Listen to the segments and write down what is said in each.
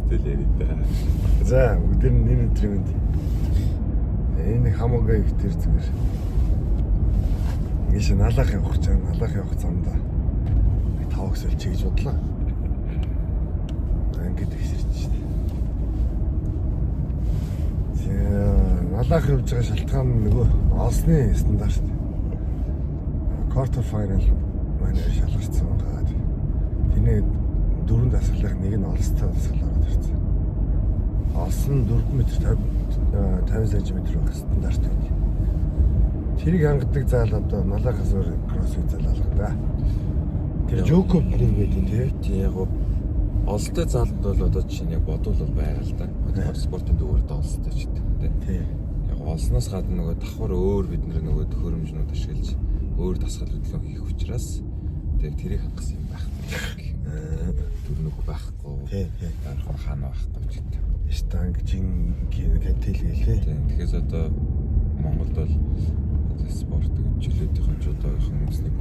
Хүмүүстэй л яриа да. За, бүгд нь энэ өдрийн мэнд. Энэ хамаагүй их тэр зүгээр. Ингэж налаах явах гэж байгаа. Налаах явах замдаа тавх сэлчий гэж бодлоо. Ингээд ихсэрч шít. За, налаах явж байгаа шалтгаан нь нөгөө олсны стандарт. Quarter final манай шалгарсан байгаа. Тэрний дөрөв дасгалын нэг нь олстой дасгал ороод ирсэн. Олсон 4 м 50 см байх стандарт байд. Тэрийг хангадаг заал одоо налаахаас өөр кроссфит заал алга да. Тэр Жокоп нэг байдаг тий. Тий яг гоо олстой зааланд бол одоо жишээ нь яг бодвол бол байгаа л да. Одоо спортын дүүрд олстой ч гэдэг юм тий. Тий. Яг олсноос гадна нөгөө давхар өөр бид нөгөө төхөөрөмжнүүд ашиглаж өөр дасгал хөдөлгөөн хийх учраас тэг тэрийг хангасан юм байхгүй. Дүрнүг байхгүй. Тий, тий. Дарах хаана байхгүй ч гэдэг. Штанг жин гэнтэл гэлээ. Тийм. Тэгэхээр одоо Монголд бол одоо спорт гэж чөлөөтийнхэн ч одоо хүмүүс нэг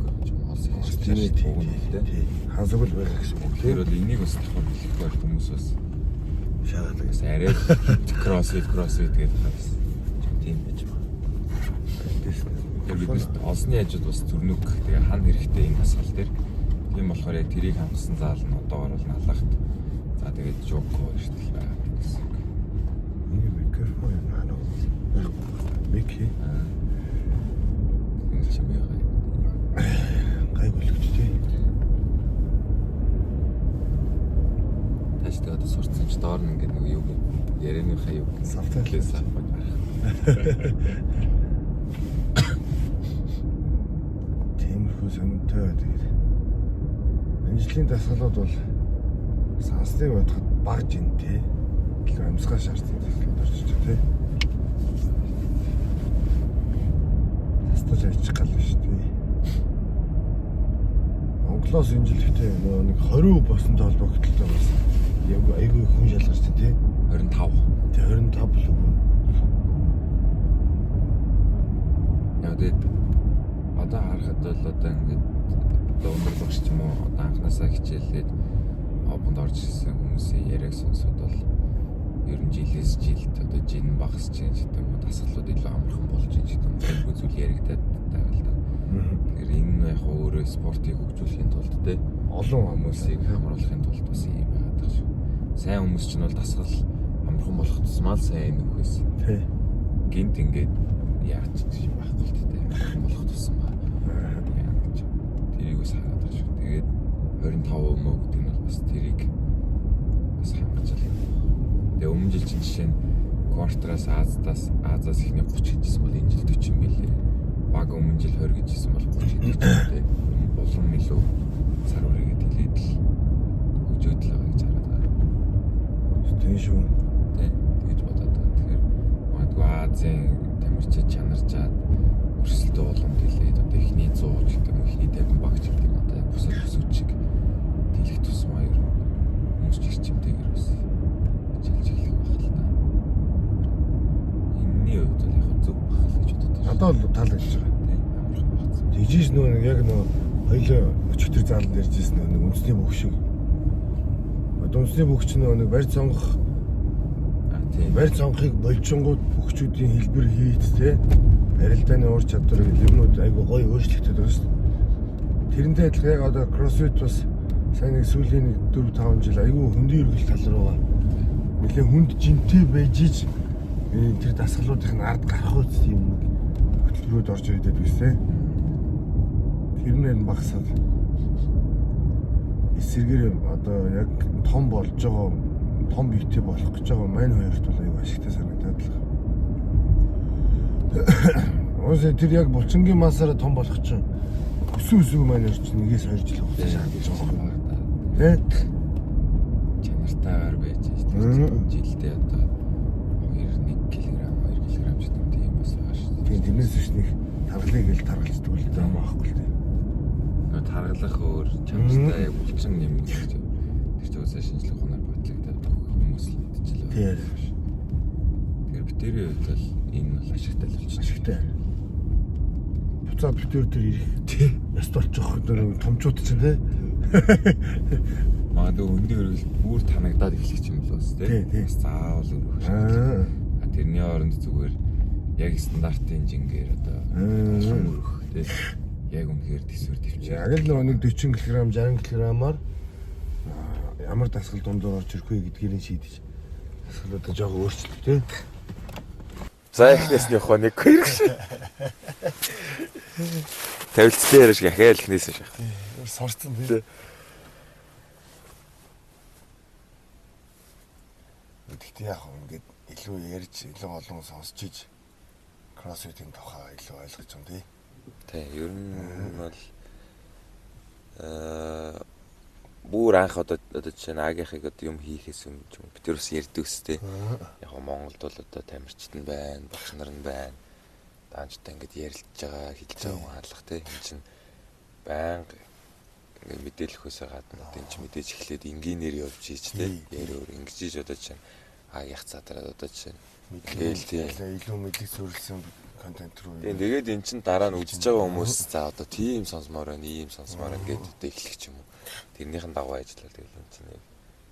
олс Тийм хийж тий. байгаа Тий. Хансаг л байгаа гэсэн үг. Тэгэхээр бол энийг бас давхар хэлэхгүй бол хүмүүс бас Шаадаг. бас арай л кроссфит кроссфит гэдэг бас тийм байж байна. Тэгэхээр бид нарт олсны хажууд бас зүрнүг тэгээ хан хэрэгтэй энэ дасгал дээр. Тийм болохоор яг тэрийг хангасан заал нь одоогор бол налахт. За тэгээд жоко эртэл байгаа гэсэн үг. Энэ микрофон юм аа. Мики Тэгэхээр чимээ байгаа. гайгүй л гэж тий. Тааш тэгээд одоо сурцсан ч доор нь ингээд нэг юу ярианыхаа юу Subtitle. авах байх. Тиймэрхүү сонинтой тэгээд энэ жилийн дасгалууд бол сансныг бодоход баг жинтэй. Илүү амьсгаа шаардсан дасгалууд орчиж тий. Тастаж ажих гал биш тий. Монголоос энэ жил ихтэй нөгөө нэг 20 босонтой холбогдлоо бас яг айгүй хүн шалгарч тий. 25. Тэ 25 л үгүй. Яг тэгээд одоо харахад бол одоо ингээд одоо өндөр багш ч юм уу одоо анханасаа хичээлээд обонд орж ирсэн хүмүүсийн яриаг сонсоход бол ер нь жилээс жилд одоо жин багас чинь гэдэг юм уу дасгалууд илүү амархан болж чинь гэдэг юм уу тиймэрхүү зүйл яригадаад байгаа л да. Тэгэхээр энэ нь яг өөрөө спортыг хөгжүүлэхийн тулд те Олон хүмүүсийг хамруулахын тулд бас юм байгаад байгаа шүү. Сайн хүмүүс чинь бол дасгал амархан болох тусмаа л сайн нөхөөс тий. гинт ингээд яаж ч юм байхгүй л тээ. Амархан болох тусмаа яа гэж. Тэрийг бас хараад байгаа шүү. Тэгээд 25% мөө гэдэг нь бол бас тэрийг бас хангаж л юм. Тэгээ өмнө жил чинь жишээ нь квартраас Аздаас Азаас ихний 30 гэжсэн бол энэ жил 40 юм билээ. Баг өмнө жил 20 гэжсэн бол 30 гэдэг чинь тээ. Улам илүү сар үрээгээд хилээд л хөгжөөд л байгаа гэж хараад байгаа. Тийм шүү. Тэ тэгэж бодоод байгаа. Тэгэхээр магадгүй Азийн тамирчид чанарчаад өрсөлдөө улам тэлээд одоо эхний 100 ч гэдэг юм эхний 50 багч гэдэг юм одоо яг бусад бүсүүд шиг тэлэх тусмаа ер нь хүмүүс ч эрчимтэйгэр бас хичээлж эхлэх байх л та. Энэний хувьд бол яг зөв байх л гэж бодод байна. Надад бол таалагдж байгаа. Тэ амархан багцсан. Тэгжиж нөгөө нэг яг нөгөө хоёлоо өчигдөр зааланд ярьжсэн нөгөө нэг үндэсний бүх шиг. Одоо үндэсний бүх чинь нөгөө нэг барь цонгох А тийм. барь цонхыг болжингууд бөхчүүдийн хэлбэр хийт те барилдааны ур чадвар гэх юмнууд айгу гоё өөрчлөгдөд байгаа шүү дээ. Тэрнтэй адилхан яг одоо кроссфит бас сайн нэг сүүлийн нэг 4 5 жил айгу хөндийн эргэлт тал руугаа нэлээ хүнд жинтэй байж ич тэр дасгалуудын ард гарах үст юм нэг хөтөлбөрүүд орж ирээд байсан. Тэр нь багасаад эсэргээр одоо яг том болж байгаа том биетэй болох гэж байгаа мань хоёрт бол аюу ашигтай санагдаад л. Уусаа тэр яг булчингийн масаараа том болох чинь өсөн өсөг маань хоёр чинь нэгээс хоёр жил хугацаа шаардж байгаа юм байна. Тэ? Чанартайгаар байж Мм. жилдээ одоо 2 1 кг 2 кг ч гэдэг юм тийм бас байгаа шүү дээ. Тийм тэрнээс биш нэг таргалыг ил таргалцдаг л даа байхгүй л дээ. Нөгөө таргалах өөр чанартай яг булчин нэмэх гэж. Тэр чинь уусаа шинжлэх ухаанаар батлагдаад хүмүүс л мэдчихлээ. Тийм. Тэгэхээр битэрийн хувьд бол энэ бол ашигтай л болчих. Ашигтай. Буцаад битэр дээр ирэх. Тий. Яст болчих нэг томчууд чинь тэ. Магадгүй хөндийн өргөл бүр танагдаад эхлэх юм бол бас Тий, тий. тий. Бас заавал өргөх Аа. шаардлага. А тэрний оронд зүгээр яг стандартын жингээр одоо толгон өргөх тий. Яг үнэхээр төсвөр төвчээр. Яг л нөгөө нэг 40 кг 60 кг-аар ямар дасгал дундуур орж ирэх вэ гэдгийг нь шийдэж дасгалуудаа жоохон өөрчлөлт тий. За эхнээс нь явах ба нэг хоёр гэж. Тавилцсан яриаш ахаал эхнээс нь шах. Сорцсон тий. Гэхдээ яг хөө ингээд илүү ярьж илүү олон сонсч иж кроссфитийн тухай илүү ойлгож байгаа тий. Тий, ер нь бол бүр анх одоо жишээ нь агийнхыг одоо юм хийхээс өмнө ч юм бид тэр бас ярьдаг өстэй. Яг гоо Монголд бол одоо тамирчид нь байна, багш нар нь байна. Даанчтай ингээд ярилцж байгаа, хэлж байгаа хүн хаалга тий. Энд чинь байнга ингээд мэдээлэхөөсөө гадна одоо энэ чинь мэдээж эхлээд энгийнээр явж ийч тий. Яриа өөр ингэж ийж одоо чинь агийнх задраад одоо чинь Мэдлэг Тэгэл тий. илүү мэдлэг суурилсан контент руу. Тийм тэгээд эн чин дараа нь үзэж байгаа хүмүүс за одоо тийм сонсомоор байна, ийм сонсомоор байна гэдээ одоо эхлэх ч юм уу. Тэрнийхэн дагуу ажиллаа тэгэл эн чин яг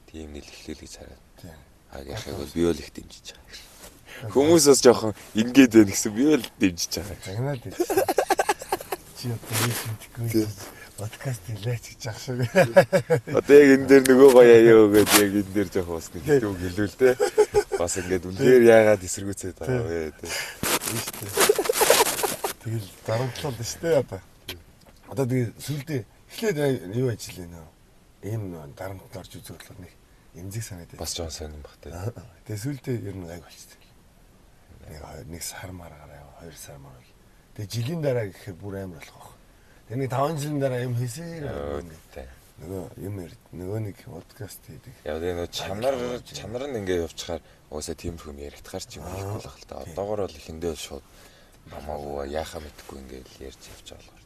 тийм нийл эхлэв гэж хараад. Тийм. Агийнхыг бол би бол их дэмжиж байгаа. Хүмүүс бас жоохон ингээд байна гэсэн би бол дэмжиж байгаа. Загнаад ирсэн. Чи одоо юу ч мэдэхгүй подкаст хийлээч гэж ах шиг. Одоо яг энэ дээр нөгөө гоё аяа өгөөд яг энэ дээр жоохон бас нэг хэдэн үг хэлвэл те. Бас ингээд үнээр яагаад эсэргүүцээд байгаа вэ те. Тийм шүү дээ. Тэгэл дарамтлал шүү дээ одоо. Одоо тэгээ сүлдээ эхлээд юу ажиллая нөө. Ийм нөө дарамтанд орж үзэх болохоор нэг эмзэг санагдав. Бас жоон сонирн бах те. Тэгээ сүлдээ ер нь гайг болчихсон. Нэг хоёр нэг сар маргараа хоёр сар мар бол. Тэгээ жилийн дараа гэхээр бүр амар болох байх. Тэгээ нэг 5 жилийн дараа юм хийсээр ингээд Тэ. нөгөө юм ярд нөгөө нэг подкаст хийдэг. Яг тэгээ нөгөө чанар нь ингээ явчихаар угаасаа тиймэрхүү юм яригдахаар ч юм хийхгүй л хэл та. Одоогор бол эхэндээ бол шууд хамаагүй яхаа мэдэхгүй ингээл ярьж явж байгаа болохоор.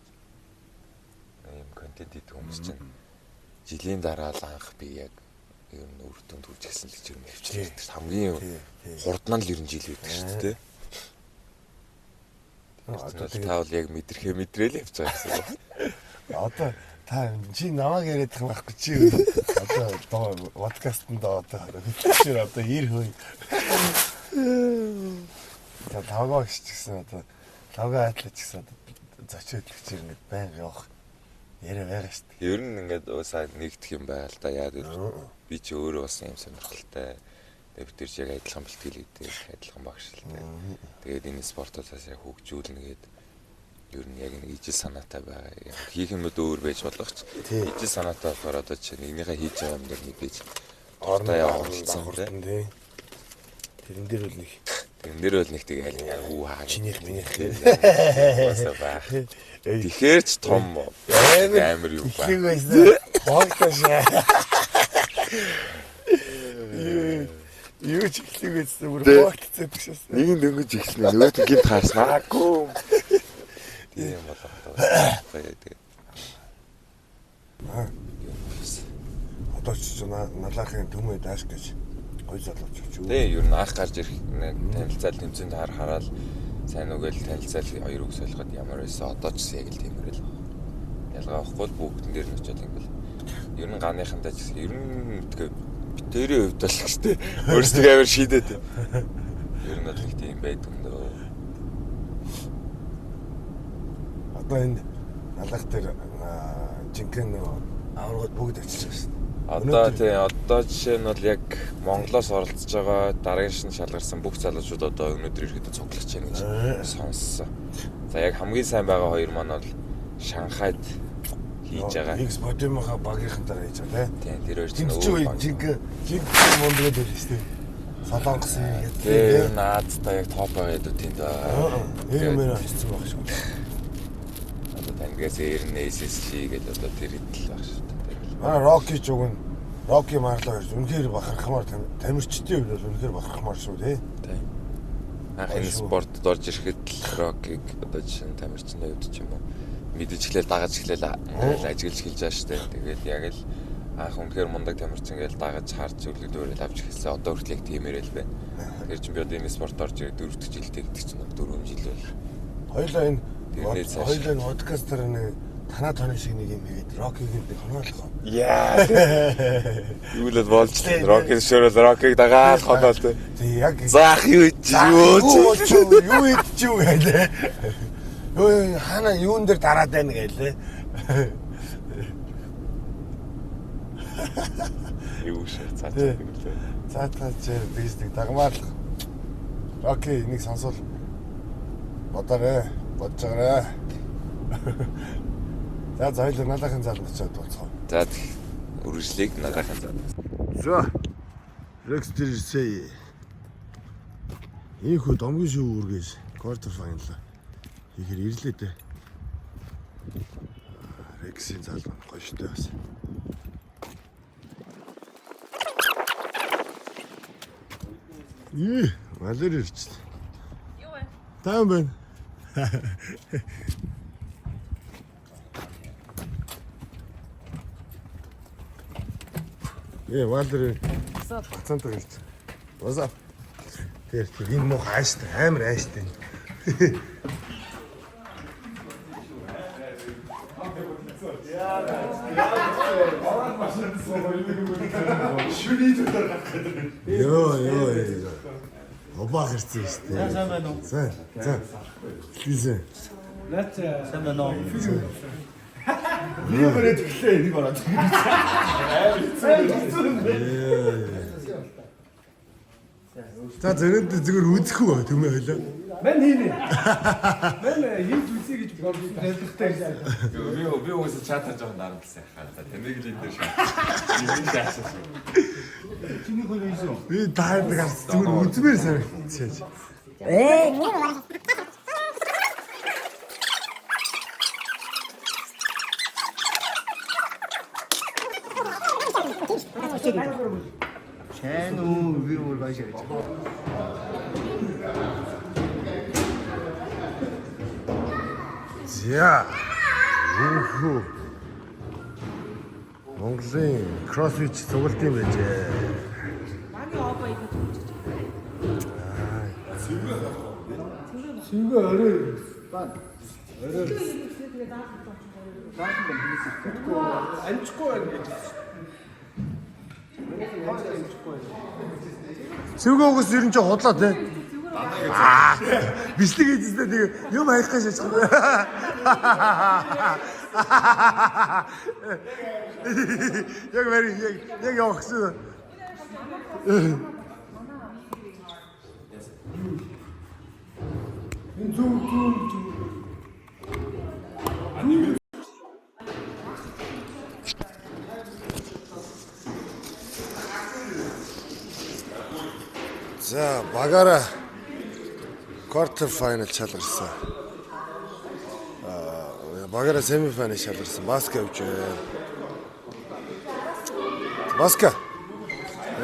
Ийм контент хийдэг хүмүүс чинь жилийн дараа л анх би яг ер нь үр дүнд хүрч эхэлсэн л гэж ер нь хөвчлээ. Хамгийн Тий, тий. хурдан л ер нь жил байдаг шүү дээ. Одоо Одоо тэгээд та бол яг мэдрэхээ мэдрээл явж байгаа гэсэн үг. одоо та чи намайг яриад байгаа байхгүй чи одоо подкастэнд одоо хөтлөгчөр одоо 90 хөө. За лого гэж гэсэн одоо лого айтлаа ч гэсэн одоо зочин хөтлөгчөр ингээд байнга явах яриа байгаа шүү дээ. Ер нь ингээд уусаа нэгдэх юм байгаа л да. Яа гэвэл би чи өөрөө бас юм сонирхолтой. Тэгээ бид тэр чи яг адилхан бэлтгэл хийдэг, адилхан багшилтай. Тэгээд энэ спортоо цаашаа хөгжүүлнэ гээд ер нь яг нэг ижил санаатай байгаа. Яг хийх юмуд өөр байж болох ч Тий. ижил санаатай болохоор одоо чи нэгнийхээ хийж байгаа юм дээр мэдээж Орон дуртай явуулсан хурдан тий. Тэрэн дээр бол нэг Тэрэн дээр бол нэг тэгэл хүү хаа. чинийх минийх Басаа байх. Тэгэхээр ч том амар юу ба. Эхлэг байсан. Боогтош. Юу ч эхлэг байсан бүр Тий. боогтцсон гэж шээ. Нэг нь дөнгөж эхэлнэ, нөгөөт нь гинт хаарсан. Аагүй. Тийм болох таа. Тэгээд. Одоо ч налаахын төмөө дааш гэж гой залууч ч юу. Тий, ер нь анх гарч ирэх нэг танилцаал тэмцээнд хар хараал сайн үгээл танилцаал хоёр үг солиход ямар байсан одоо ч гэсэн яг л тиймэрэл. Ялгаа авахгүй л бүгдэн дээр нь очиод ингээл. Ер нь ганыхантай ч гэсэн ер нь тэгээ битэрийн хувьд бол гэжтэй өөрсдөө амар шийдээд. Ер нь бол их тийм байдаг юм дөө. Одоо энэ налаах дээр жинхэнэ нөгөө аваргууд бүгд очиж байгаа шин. Одоо тий одоо жишээ нь бол яг Монголоос оролцож байгаа дараагийн шинэ шалгарсан бүх залуучууд одоо өнөөдөр ирэхэд цуглах чинь гэж сонссон. За яг хамгийн сайн байгаа хоёр маань бол Шанхайд хийж байгаа. X Подимаха багийнхантайгаа хийж байгаа тий. Тийм тэр хоёр чинь Тэнд чи өөр баг. жинхэнэ жинхэнэ мундгаад байлаа шүү дээ. Солонгосын Тийм ер нь Азтай яг топ байгаа ядуу тэнд байгаа. Тэр мөр очсон байх шүү. Одоо тангаас ер нь SSG гэж одоо тэр хэдэл баг шүү дээ. Манай Рокки ч уг нь Рокки Марло хоёр үнэхээр бахархмаар тамирчдын хувьд бол үнэхээр бахархмаар шүү тий. Тийм. Анх энэ спортод орж ирэхэд л Роккиг одоо жишээ нь тамирчны хувьд ч юм уу мэдээж эхлээл дагаж эхлээл ингээл ажиглаж эхэлж байгаа шүү дээ. Тэгэл яг л анх үнэхээр мундаг тамирчин гээл дагаж харж үлэг дүүрэл авч эхэлсэн. Одоо хүртэл яг тиймэрэл л байна. Тэр чинь би одоо энэ спорт орж ирээд дөрөв дэх жилдээ гэдэг чинь 4 жил бол Хоёлаа энэ Тэрнээ цааш. хоёлаа энэ подкастаар нэг Танаа тооны шиг нэг юм хийгээд Рокигийн нэг хоноолох. Яа. Юу л болж л Рокиг шөөрөл Рокиг дагаал хоноол. Тэг яг Заах юу юу юу юу идчихв гэлээ. Юу хаана юун дээр дараад байна гэлээ. Юу шээ цаа Тий. цаа гэлээ. За та чи тэгж нэг дагмаарлах. Роки энийг сонсвол бодоорой. Бодож байгаарай. За за хоёул налахын зааланд очиод уулзах. За үргэлжлийг нагаахын заа. За. Рекс дээр ирсэ. Ийхүү домгийн шив үүргээс quarter final хийхээр ирлээ дээ. Рексийн зааланд гоё штэ бас. Ий, Валер ирчихлээ. Юу вэ? Таан байна. Ээ, Валер бацаантаа ирж. What's up? Тэр тэр энэ муу хайштай, амар айштай. Йоо, ёо, ёо. Обаа хэрсэн шүү дээ. Сайн байна уу? За, за. Хэлсэн. Наац сайн байна уу? Би бүрээд эхлэе энийг ороод. За зэрэг зүгээр үзэх үү түмээ хойлоо. Мэн хийнэ. Мэн хийж үзье гэж боддог байсан. Би угсаа чатар жоохон дарамтлсан хаа. За тэмдэг л энэ дээр шаа. Энэ шаасан шүү. Чиний хөл хийсэн үү? Би таад гарц зүгээр үзмээр санагдчихэж. Сайн уу би өөр баяж гэж. За. Үхүү. Монголын кроссфит цугалтын байжээ. Манай обо ингэ төгсөж Цэвгэ орой бан. Орой. Амжихгүй байна гэж. Цэвгөө угс ер нь чи худлаа те. Аа. Бичлэг хийжсэн тэгээ юм хаях гэж шашгүй. Яг барь яг яг явах гэсэн. Энэ зүг зүг зүг. За багаараа quarter final шалгарсан. Аа багаараа semi final шалгарсан. Баска явж байна. Баска.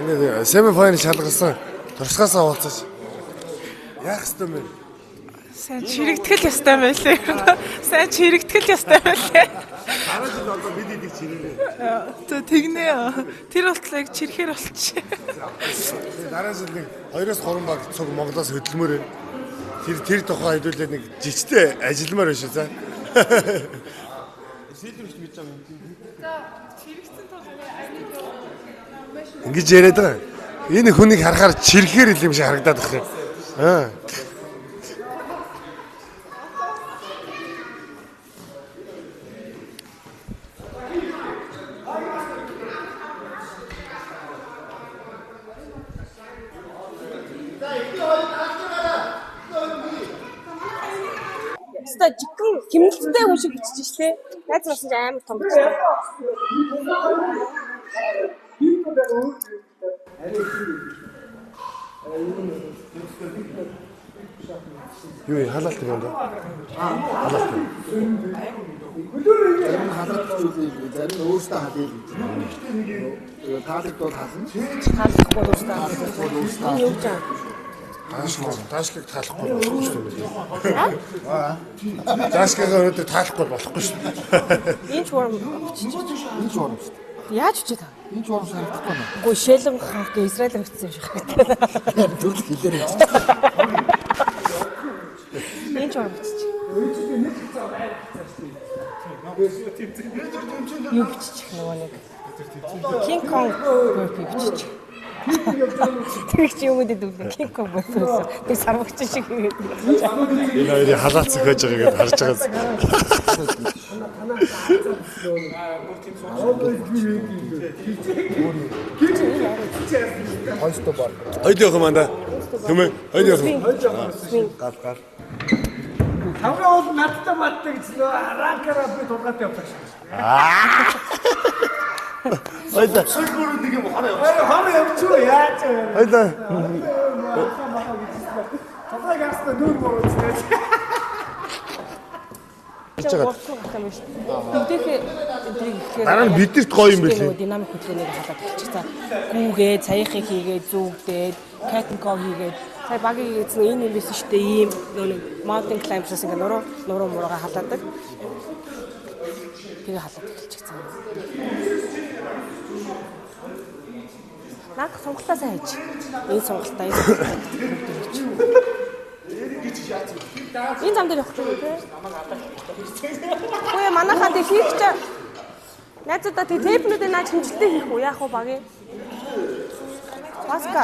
Ингээд semi final шалгарсан. Туршлагаасаа уулзаж. Яах ёстой юм бэ? Сайн чирэгтгэл ёстой байлээ. Сайн чирэгтгэл ёстой байлээ. Дараа жил одоо бид идэг чирээрээ. За тэгнэ. Тэр болтлоо яг чирэхээр болчих. Дараа жил нэг 2-3 баг цуг Монголоос хөдөлмөр байна. Тэр тухай хэдүүлээ нэг жижигтэй ажилламаар байна шүү за. За чирэгцэн тул Ингэж яриад байгаа. Энэ хүнийг харахаар чирхээр ил юм шиг харагдаад байх юм. Аа. Өстой жигэн хэмнэлттэй хүн шиг бичиж штэ. Найз болсон чинь амар том бичдэг. Юу юм халаалт юм да? Халаалт. Зарим нь халаад зүйлийг зарим нь өөртөө халъя гэж. Тэгээд таалагдвал хална. Таалахгүй бол өөртөө Таалагдвал өөртөө юу гэж байгаа. Таашгүй таашгийг таалахгүй болохгүй шүү дээ. Аа. Таашгийг өнөөдөр таалахгүй болохгүй шүү дээ. Энэ ч урам бичиж. Энэ ч урам шүү дээ. Яаж бичээд байгаа? Энэ ч урам харагдахгүй байна. Үгүй шэлэн ханх Израиль бичсэн юм шиг харагдана. Төрөл хэлээр байна. Энэ ч Чи урам бичиж. Юу биччих нөгөө нэг King Kong burpee биччих. Тэр чи юм гэдэг үү? King Kong burpee гэсэн. Тэг сарвагч шиг хийгээд. Энэ хоёрын халаал зөхиож байгааг харж байгаас. Хойсто бар. Хоёул явах юм аа. Түмээ хоёул явах юм. Гал гал. Тавгаа бол надтай мадтай гэж нөө ранкара би тулгаатай явдаг шээ. Хоёул. Хор явчихв яаж вэ? Хоёул. Тулгааг харснаа нүүр буруутсан. Чи гурван гах юм шүү дээ. Дэгдэх энтриг ихээр Дараа нь бидэрт гоё юм билээ. Нөгөө динамик хөдөлгөөнийг халаад эхэлчих. За гүүгээ, цаяхыг хийгээ, зүгдээд, катинко хийгээд сая багийг хийсэн энэ юм байсан шүү дээ. Ийм нөгөө нэг mountain climbers ингээ нуруу нуруу муруугаа халаадаг. Тэгээ халаад эхэлчих цаа. Наадах сонголтоо сайн хийж. Энэ сонголтоо энэ сонголтоо бүгд хийж. Энэ зам дээр явах гэж байна тий. Үгүй манайхаа тэг хийх чи найзуудаа тэг тейпнүүдээ наач хэмжилтээ хийх үү яах вэ багийн? Маска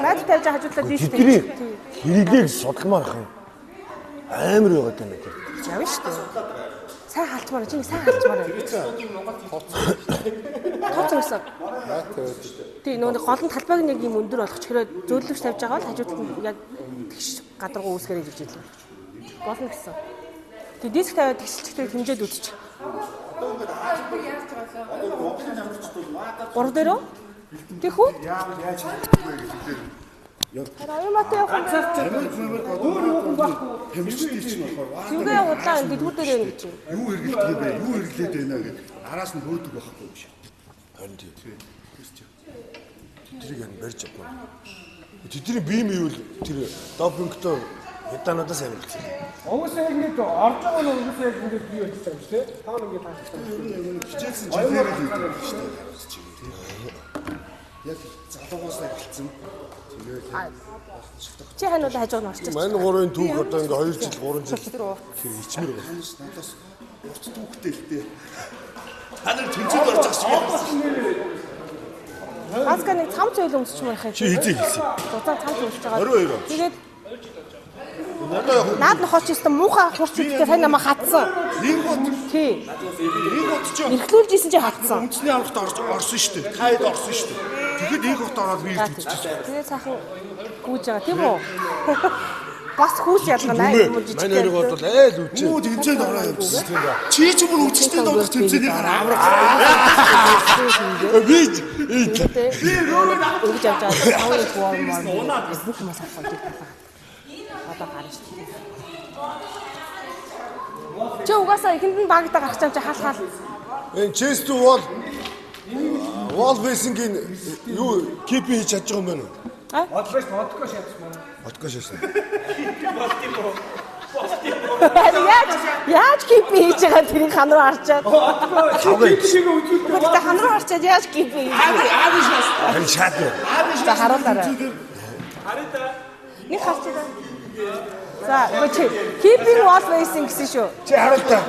найз тавьж хажуудлаа дийш Тэдний хэрэглээг судалмаар ах юм. Амар байгаад байна тэр. Явна шүү дээ. Сайн халчмаар чи нэг сайн халчмаар байна. Тооцоо гэсэн. Тий нөгөө нэг гол нь талбайг нэг юм өндөр болгоч хэрэг зөөлөвч тавьж байгаа бол хажууд нь яг тэгш гадаргуу үүсгэрэй гэж хэлээ. Болно гэсэн. Тий диск тавиад тэгшилчтэй хэмжээд үзчих. Гурав дээр үү? Тийх үү? Аюуматай явах юм байна. Өөр юм байхгүй. Хэмждэг чинь болохоор Зүгээ удлаа энэ дэлгүүр дээр байна гэж. юу хэрэглэдэг юм бэ? Юу хэрэглээд байна гэдэг араас нь хөөдөг байхгүй юм шиг. Харин тий. Тэдрийг энэ барьж чадмаа. Тэдний бие мий юу тэр допингтой хятаднуудаас амар болсон. Угсаа яг ингээд орж байгаа нь угсаа яг ингээд бий болж байгаа юм шүү дээ. Та нар ингээд таах юм. Хичээлсэн жилээрээ л хийдэг юм шүү дээ. Яг залуугаас эхэлсэн. Тэгээд Чи ханууд хажуу нь орчих. Мань гурвын түүх одоо ингээ 2 жил 3 жил тэр ичмэр байна. надаас урт түүхтэй л дээ. Та нар тэмцээнд орж байгаа шиг юм. Маска нэг цам цойл өмсч мөрөх юм. Чи хэзээ хэлсэн? Зузаан цам өмсөж байгаа. 22 он. Тэгээд Одоо яг наад нохооч өстө муухай хурц үдтэй сайн намаа хатсан. нэг бот Тий. нэг бот чи Эрхлүүлж исэн чи хатсан. үндэсний аврагт орж орсон шүү дээ. Та хэд орсон шүү дээ. Тэгэхэд нэг бот ороод би ирж үзчихсэн. Тэгээд сайхан гүйж байгаа тийм үү? Бас хүүс ялгана юм уу жижиг. Мань хоёрыг бол айл үчээ. Үү тэмцээнд ороо явчихсан. Чи ч бүр үзэгчтэй дуудах тэмцээний авраг. Би Би өргөж авч байгаа. Тавын их warm warm бүх юм салах гэж байна. Одоо гарна шүү дээ. Чи угаасаа эхэнд нь багтаа гарч чам чи хаал хаал. энэ chest to wall wall facing-ийн юу keep хийж чадж байгаа юм байна уу? Бодлоо шүү бодгоо шатсан маань. Отгоо шаасан. Яаж keep хийж байгаа тэрийг хан руу харчаад. Чигээ үзүүлдэг. Гэхдээ хан руу харчаад яаж keep хийж байгаа. Харин шат. За харуулаарай. Нэг харчаа. За үгүй чи keeping wall facing гэсэн шүү. Чи харуул та.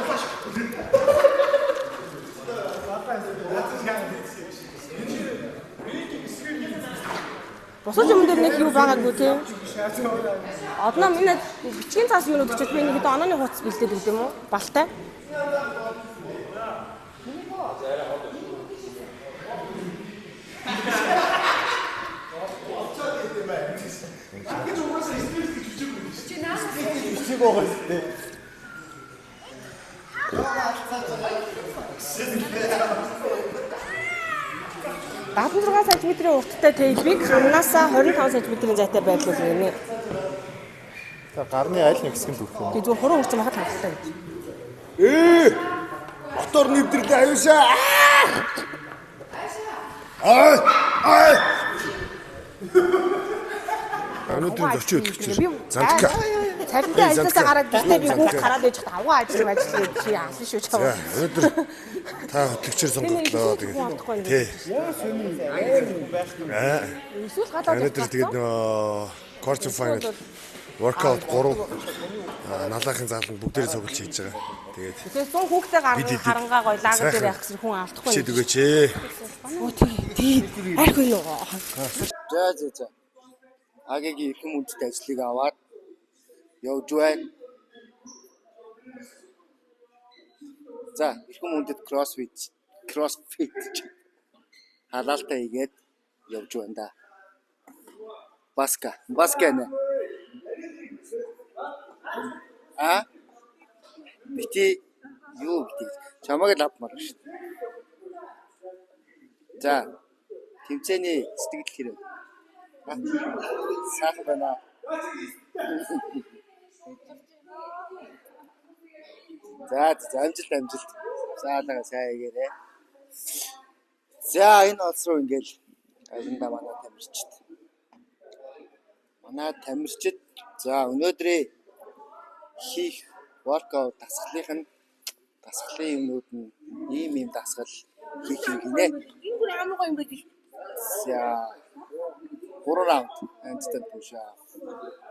Бусад юм дээр нэг юу байгаагүй тийм. Одноо миний бичгийн цаас юунууд өчөөд би нэг хэдэн онооны хуудас бэлдээд өгд юм уу? Балтай. Бичиг байгаа шүү дээ. 76 см-ийн урттай тейбийг хамнаасаа 25 см-ийн зайтай байрлуулна гинэ. Та гарны аль нэг хэсэг нь дүрх юм. Тэгээ зүгээр хуран хүрсэн байхад хангалттай гэж. Ээ! Мотор нэвтрлээ аюусаа. Аа! Аа! Өнөөдрийн зочин хөтлөгчөр Зантка. Цалинтай ажилласаа гараад гэртээ би хүүхд хараад байж хат авгаа ажил ажил гэж чи алсан шүү чам. За өнөөдөр та хөтлөгчөр сонголтлоо тэгээд. Тий. Эсвэл гадаад Өнөөдөр тэгээд нөгөө quarter final workout 3 Налаахын зааланд бүгдээрээ цуглаж хийж байгаа. Тэгээд Тэгээ 100 хүүхдээ Бид эдийг харангаа гоё лагер дээр сайхан явах гэсэн хүн алдахгүй. хичээд өгөөч ээ. Өө тий. Арх уу юу. За за за. Агагийн эрхэм хүндэт ажлыг аваад явж байна. За, эрхэм хүндэт кроссфит халаалтаа хийгээд явж байна да. Баска, баска нэ. А? Бити юу гэдэг? Чамайг л авмаар шүү дээ. За, тэмцээний сэтгэл хэрэг. Сайхан байна. За, за амжилт амжилт. Заалгаа сайн хийгээрэй. За, энэ улс руу ингээл аянда манай тамирчид. Манай тамирчид за өнөөдрийн хийх воркаут дасгалынх нь дасгалын юмнууд нь ийм ийм дасгал хийх юм гинэ. Энэ бүр амар гоё юм байдаг. За 3 раунд handstand push up.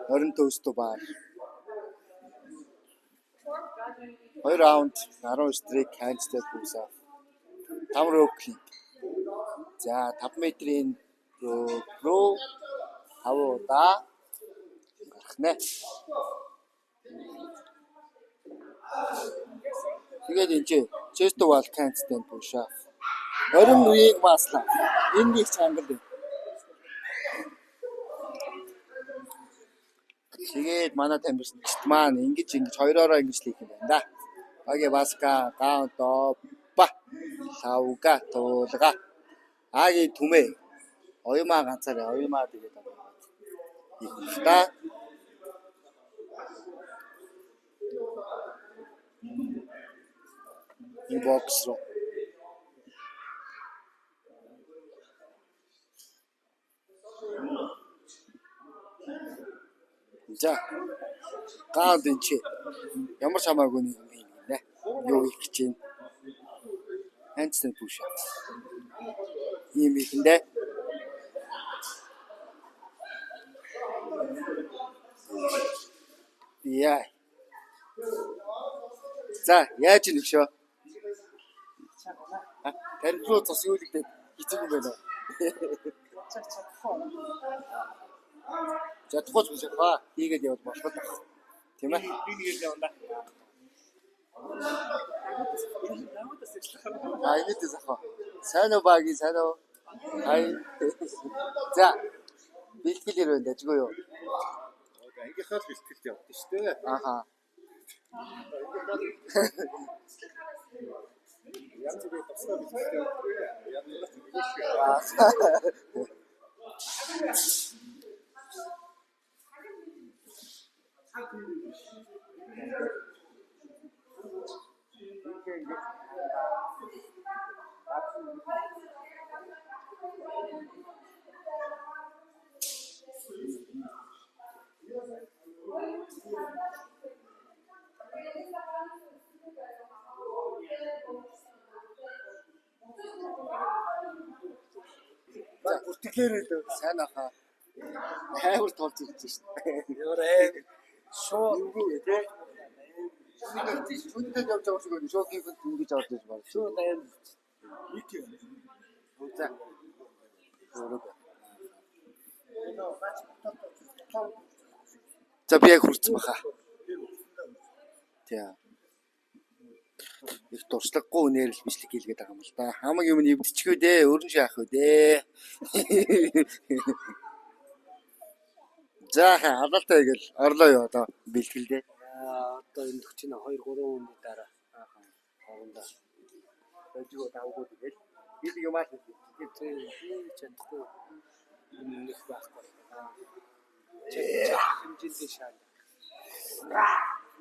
20 toes to bar. 2 раунд 10 strict handstand push up. 5 rope climb. За 5 метрийн rope руу 5 удаа гарах нэ. Тэгээд энэ чи chest to wall handstand push up. 20 үеийг маслаа. Энэ их чанга байна. Тэгээд манай тамирчид маань ингэж ингэж хоёроороо ингэж л хийх юм байна да. Аги баска гаунто ба лавга туулга аги түмээ оюмаа ганцаараа оюмаа тэгээд хийх юм л да. Энэ бокс руу. За гаанд энэ чи ямар ч хамаагүй нэг юм хийнэ. Юу хийх гэж байна? Handstand push up. Ийм ихэндээ. Яа. За, яаж нэгшөө? Танд руу цус юу гэдэг хэцүү юм байна уу? Чадахгүй ч биш хаа. Хийгээд явбал болох л байх. Тийм ээ? Би нэг л явна. А инээдээс ах. Сайн уу багийн сайн уу? Хай. За. Бэлтгэл хэрэг байна дажгүй юу? Ангийнхаа л бэлтгэлд явдсан шүү дээ. Аха. Янз бүрийн тусгай бэлтгэлтэй явдаггүй. Янз бүрийн За, бүртгэлээр л сайн ахаа. Амар тулж ирж шин. Ямар аим шууд Юугүй те. Шүнтэй явж байгаа шиг байна. Шууд хийхэд ингэж орж иж байна. шууд аим нэг юм. За. Өөрөө. За би яг хүрсэн баха. Тийм. Их туршлагагүй үнээр л бичлэг хийлгээд байгаа юм л да. Хамаг юм нэвдчихгүй дээ. Өөр нь яах вэ дээ. За халаалтай ингээл орлоо юу одоо бэлтгэлдээ. Аа одоо энэ 42 3 хүний дараа хоорондоо Бажиг давгүй тэгэл. Би нэг юм аа л тийм би чадахгүй юм нэх байхгүй. Хэмжээний шаан.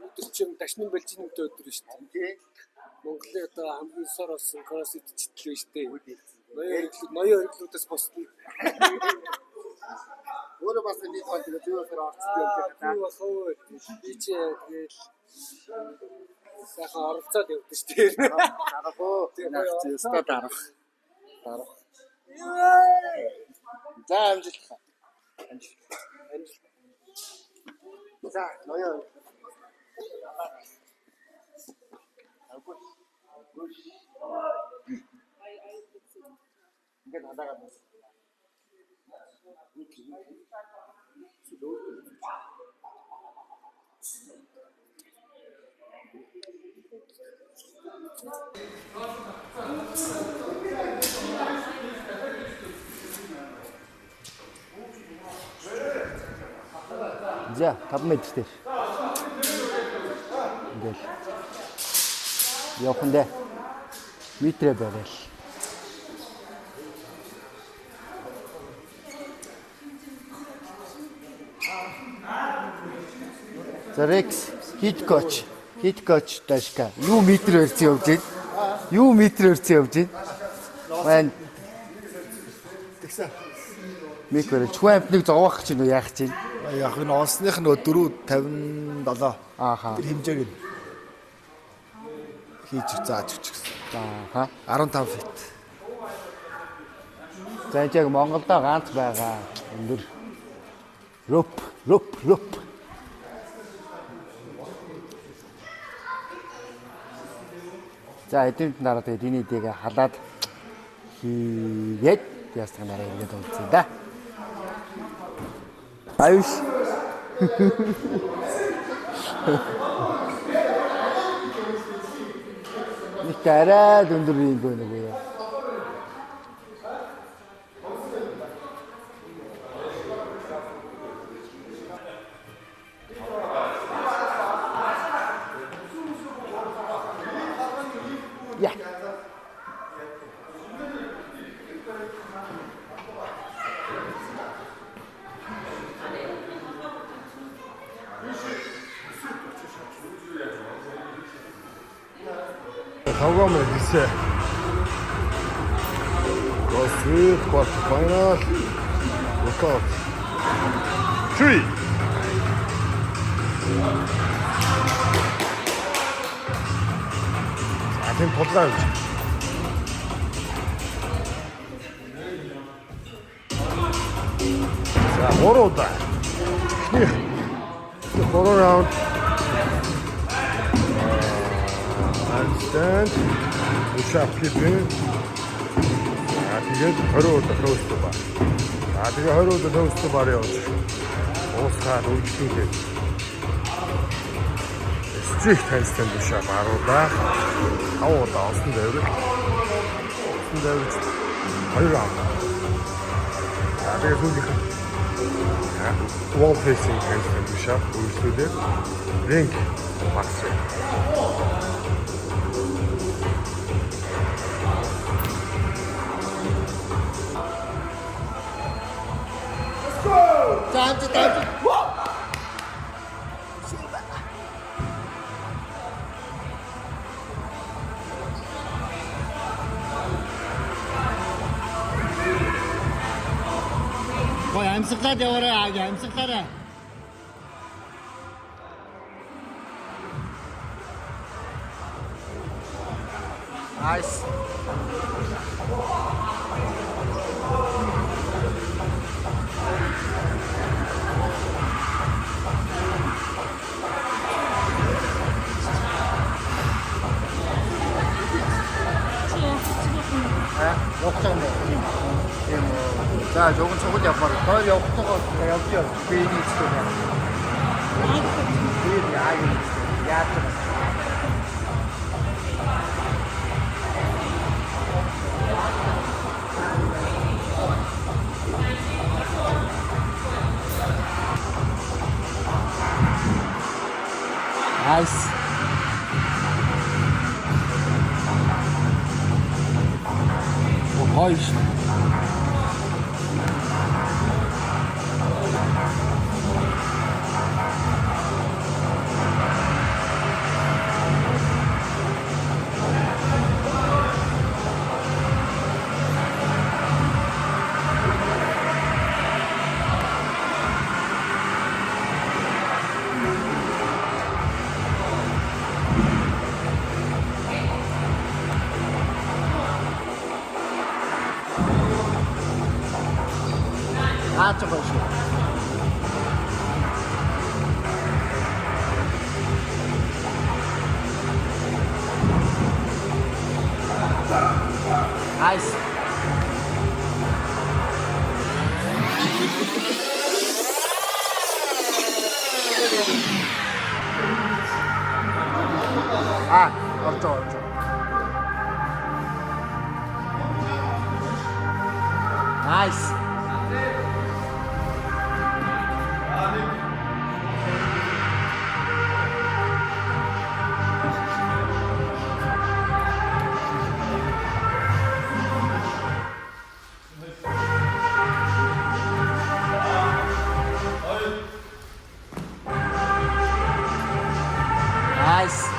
Өдөр чинь дашнын бэлжинтэй өдөр шүү дээ. тий. Монголын одоо хамгийн сор болсон кроссфит читлээ шүү дээ. Ноён хөрглүүдээс босдно. Өөрөө бас нэг гол тэгээ зүй болохоор орцсон юм Би бас өө би чи тэгэл сайхан оролцоод явдсан шүү дээ. Дарах уу. Наач ёстой дарах. Дарах. За амжилт. Амжилт. Амжилт. За ноён. Ингээд халаагаад байна. За 5 м дээр. Ингээл явах нь дээ. Метрээ барайл. За Рекс head coach, head coach Дашка. Юу метр өрцөн явж байна? Юу метр өрцөн явж байна? Маань Тэгсэн. мик барил. Чүн амтныг зовоох чинь үү яах чинь? Яг энэ олсных нь 457. Ааха. Тэр хэмжээг нь хийж зааж өгч гэсэн. Ааха. 15 feet. За энэ яг Монголдо ганц байгаа. Өндөр. Rope, rope, rope. За эдгээр дараа тэгээд энэ эдийг халаад хийгээд ястаг нараа эргээд уулзъя да. Аюул. Нэг арай л өндөр юм гоо нэг юу. Я. Тавгам хэлсэн. Госвит quarter final. Knockout. 3. За тийм тулгаа явж. За 3 удаа. Эхнийх 3 раунд. Handstand. Push-up kipping. За тэгээд 20 удаа toes to bar. За тэгээд 20 удаа toes to bar явж. Уусгаад үргэлжлүүлээд. Strict handstand push-up 10 удаа. 5 удаа олсон давиралт. Олсон давиралт 2 раунд. За тэгээд сүүлийнх нь wall facing handstand push-up үргэлжлүүлээд ring max. За амжилт амжилт. Гой амьсгалаад яваарай, амьсгалаарай. Nice. Явах юм уу? Тийм үү. За жогон цугал явахаар. Хоёр явах тоо явж явж би энийг хийх юм. Би яа юм яаж юм. Nice. Гоё шүү. Nice. А, орж байгаа, орж байгаа. Nice. Nice.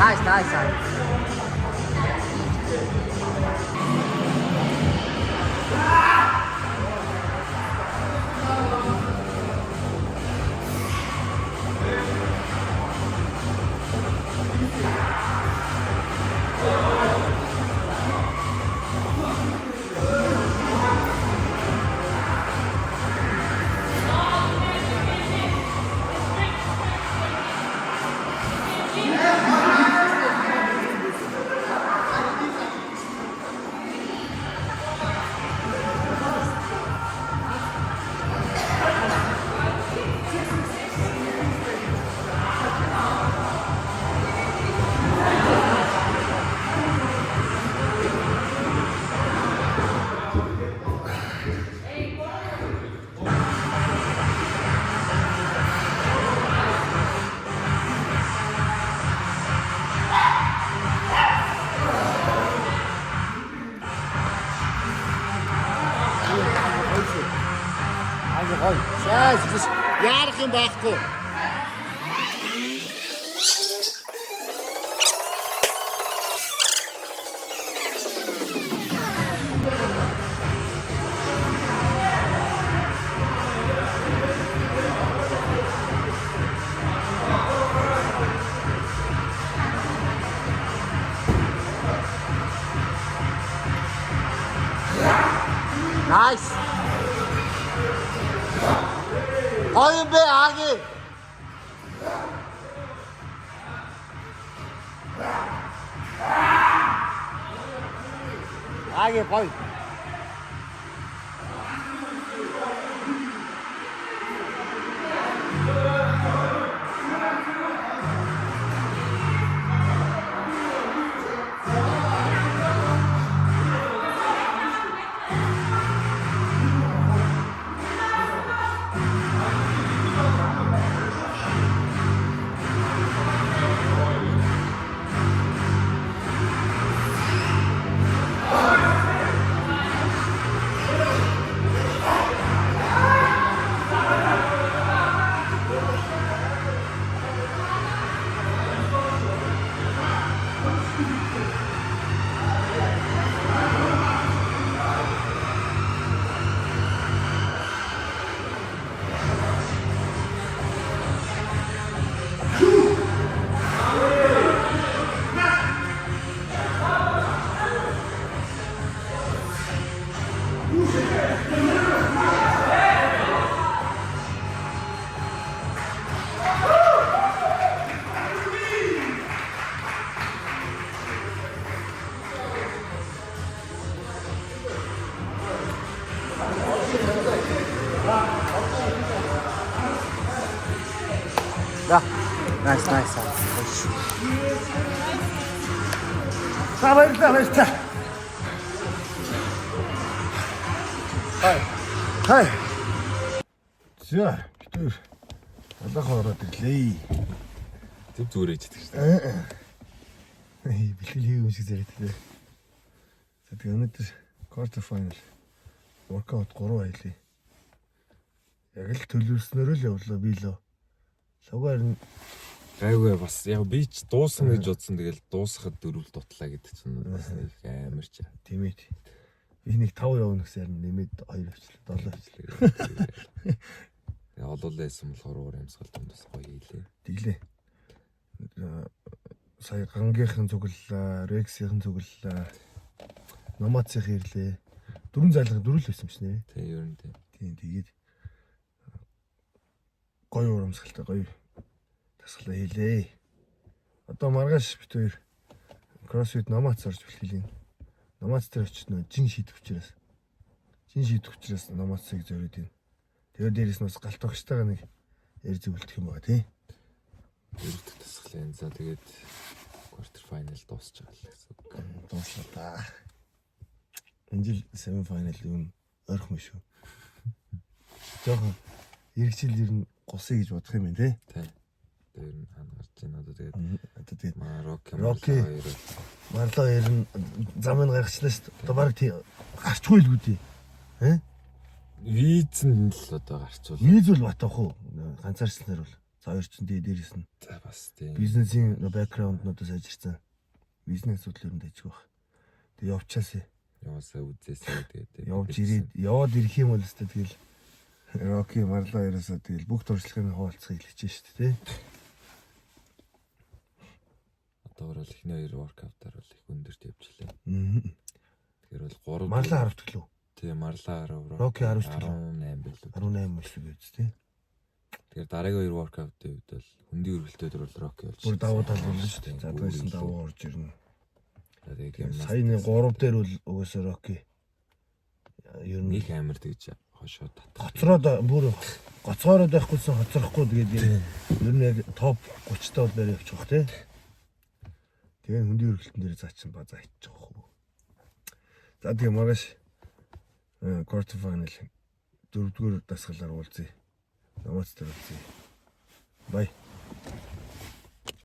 Nice, nice. Nice. Аяа гоё. Сайн биш. Яарах юм байхгүй. Nice. Гоё юм бэ Аги. Аги гоё. За. Nice, nice. За, баярлалаа, баярлалаа. Хай. Хай. За, бид хоёр алаахан ороод ирлээ. Зөв зүгээр ээж идэх шүү дээ. Бэлтгэл хийх юм шиг зэрэг тээ. За, тэгээ өнөөдөр quarter final workout 3 аялаа. Яг л төлөвлөснөөр л явлаа би лөө. Лугаар нь Гайгүй, бас яг би ч дуусна гэж бодсон. Тэгэл дуусахад дөрөв дутлаа гэдэг чинь бас нэг амар ч. Тийм ээ. Би нэг 5 явна гэсэн, харин нэмээд 2 авчлаа, 7 авчлаа. Тэгээ олоолаа байсан болохоор уур амьсгал дунд бас гоё хийлээ. Тэглээ. Сая гангийнхан цуглаа, Рексийнхэн цуглаа. Номацийнх ирлээ. Дөрвөн зайлга дөрөв л байсан юм шнэ. Тэг, ер нь тийм. Тийм, тэгээд гоё урамсгалтай гоё дасгалаа хийлээ. Одоо маргааш бид хоёр CrossFit Номац орж бэлтгэл юм. Номац дээр очиж нөө жин шийдэх учраас Номацыг зориод байна. Тэгээд дээрэс нь бас галт огчтойгоо нэг эр зөвлөдөх юм байгаа, тий. Дөрөв дэх дасгалын. За, тэгээд quarter final дуусч байгаа л гэсэн үг. Дууслаа да. Энэ жил semi final юу ойрхон юм шүү. Жохон эргэжил ер нь гусъя гэж бодох юм байна, тий. Тий. Тэр ер нь хаана гарч байна одоо, тэгээд Одоо тэгээд маа Рокки Рокки. хоёр Марло ер нь замыг гаргачлаа шүү дээ. Одоо баг тий гарчгүй л үү. Э? Виз нь л одоо гарчвал. Виз бол батах уу? Ганцаарчлалаар бол. За, хоёр чинь тэгээ дээрэс нь За, бас тийм. бизнесийн background нуудаас ажилласан. Бизнес асуудал ер нь дайжгүй баг. Тэгээ явчаасаа. Яваасаа үзээсээ, тэгээд Явж ирээд, яваад ирэх юм бол өстой тэгэл Рокки Марло хоёроосоо тэгэл бүх туршлагын хуваалцахыг хэлчихэж шүү дээ, тий. Одоо бол эхний хоёр workout аар бол их өндөрт явчихлаа. Тэгэхээр бол 3 Марло 10 төлөв. Тийм, Марло 10. Рокки 19 төлөв. 18 байлуу. 18 байсан би үз, тий. Тэгэхээр дараагийн хоёр workout ын хувьд бол хөндийн өргөлтөд бол Рокки болж. Бүр давуу тал болно шүү дээ. За, тэгсэн давуу орж ирнэ. Тэгээд гимнаст Саяны 3 дээр бол угаасаа Рокки ер нь нэг амар тэгж хошоо татах. Гоцроод бүр гоцоороод байхгүйсэн хоцрохгүй, тэгээд ер нь яг топ 30 таа бол барай явчих واخ, тий. Тэгээ хөндийн өргөлтөн дээр заа чин базаа хийчих واخ. За, тэгээ маргааш quarter final дөрөвдүгээр дасгалаар уулзъя. Намаац дээр уулзъя. Bye.